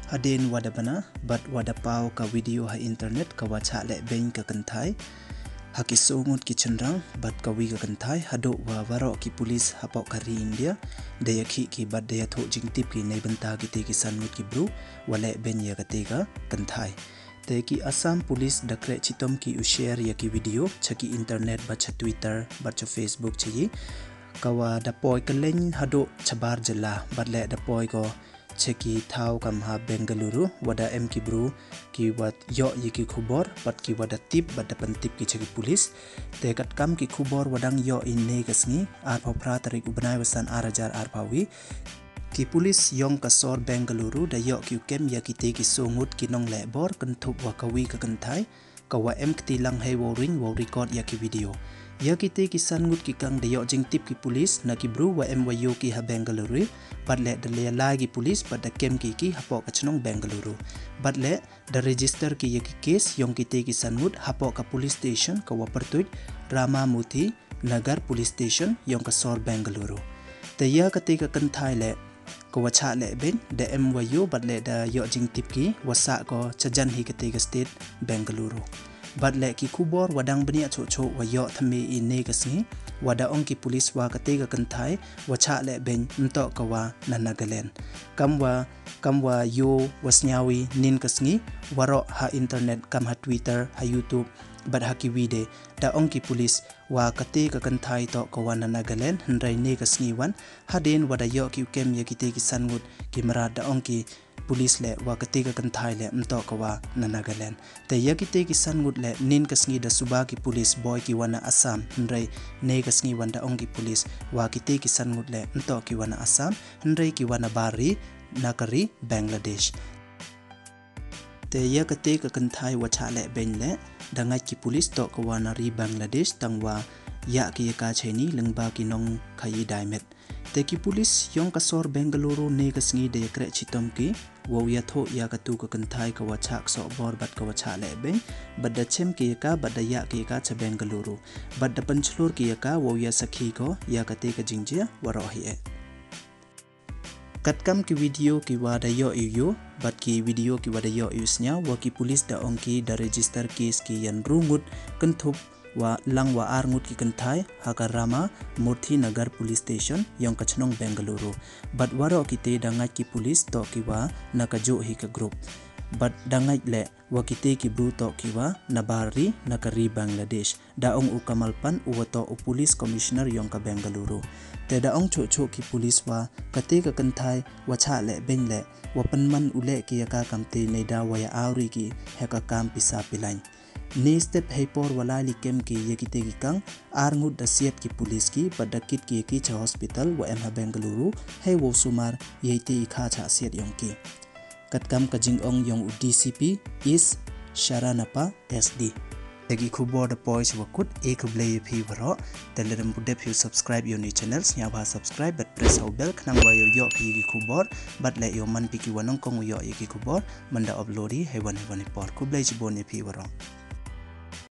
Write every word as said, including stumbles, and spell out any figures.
Hadien wa da bna bad wa da paw ka video ha internet ka wa chah leh beiñ ka kynthai ha ki soo ngut ki chynrang bad ka wi ka kynthai, hadooh wa waroh ki pulis hapoh ka ri India da yakhih ki bad da yathoh jingtip ki neibynta kitei ki san ngut ki bru wa leh beiñ ya katei ka kynthai. Te ki Assam Police da kreh chitom ki u share ya ki video cha ki internet bad cha Twitter bad cha Facebook cha yi, ka wa da poi kylleiñ hadooh chabar jylla bad leh da poi ko cha ki thaw kam ha Bengaluru, wa da em ki bru ki wa yoh ya ki khubor bad ki wa da tip bad da pyntip ki cha ki pulis. Te katkam ki khubor wa dang yoh i ne ka sngi, arphaw phra tarik u bnai wa san ar hajar arphaw wi, ki pulis yong ka sor Bengaluru da yoh ki u kem ya kitei ki soo ngut ki nonglehbor kynthup wa ka wi ka kynthai ka wa em kti lang hei wow ring wow record ya ki video. Ya kitei ki san ngut ki kang da yoh jingtip ki pulis na ki bru wa em wa yoo ki ha Bengaluru, bad leh da leh lai ki pulis bad da kem ki ki hapoh ka chnong Bengaluru. Bad leh da register ki ya ki case yong kitei ki san ngut hapoh ka police station ka wa pyrtuit Ramamurthy Nagar Police Station yong ka sor Bengaluru. Te ya katei ka kynthai leh ka wa chah leh beiñ da em wa yoo bad leh da yoh jingtip ki wa sah ko chajan hi katei ka state Bengaluru. Bad leh ki khubor wa dang bniah choh choh wa yoh thymme i ne ka sngi, wa da ong ki pulis wa katei ka kynthai wa chah leh beiñ ymtoh ka wa na Nagaland. Kam wa, kam wa yoo wa sniaw i nin ka sngi, waroh ha internet kam ha Twitter, ha YouTube bad ha ki wi de, da ong ki pulis wa katei ka kynthai toh ka wa na Nagaland, hynrei ne ka sngi wan, hadien wa da yoh ki u kem ya kitei ki san ngut ki mrad, da ong ki pulis leh wa katei ka kynthai leh ymtoh ka wa na Nagaland. Te ya kitei ki san ngut leh nin ka sngi da suba ki pulis boi ki wa na Assam, hynrei ne ka sngi wan da ong ki pulis wa kitei ki san ngut leh ymtoh ki wa na Assam, hynrei ki wa na bar ri, na ka ri Bangladesh. Te ya katei ka kynthai wa chah leh beiñ leh da ngait ki pulis toh ka wa na ri Bangladesh, tang wa yah ki ya ka cheini lyngba ki nongkhaii dai met. Te ki pulis yong ka sor Bengaluru ne ka sngi da yakreh chitom ki wow yathoh ya katu ka kynthai ka wa chah ksoh bor bad ka wa chah leh beiñ, bad da chem ki ya ka bad da yah ki ya ka cha Bengaluru, bad da pynchlur ki ya ka wow yasakhi ko ya katei ka jingjia waroh hi eh. Katkam ki video ki wa da yoh i u yoo bad ki video ki wa da yoh i u sniaw, wa ki pulis da ong ki da register case ki ya ynru ngut kynthup wa lang wa ar ngut ki kynthai ha ka Ramamurthy Nagar Police Station yong ka chnong Bengaluru. Bad waroh kitei da ngait ki pulis toh ki wa na ka jooh hi ka group. Bad da ngait leh wa kitei ki bru toh ki wa na bar ri, na ka ri Bangladesh, da ong u Kamal Pant, u wa toh u Police Commissioner yong ka Bengaluru. Te da ong choh choh ki pulis wa katei ka kynthai wa chah leh beiñ leh wa pynman u leh ki ya ka kamtei neida wa ya awri ki hei ka kam pisa pilaiñ. Ne step hei por wa lai li kem ki ya kitei ki kang, ar ngut da siat ki pulis ki bad da kit ki ya ki cha hospital wa em ha Bengaluru, hei wow sumar ya itei i kha chah siat yong ki. Katkam ka jingong yong u D C P East Sharanappa S D. Te ki khubor da poi chi wa kut, e khublei ya phi waroh. Te lada ym pu dep phi u subscribe ya u ni channel, sniawbha subscribe bad press ha u bell khnang wa yow yoh phi ya ki khubor bad leh yow man phi ki wa nyngkong u yoh ya ki khubor man da upload i hei wan hei wan i por. Khublei chibun ya phi waroh.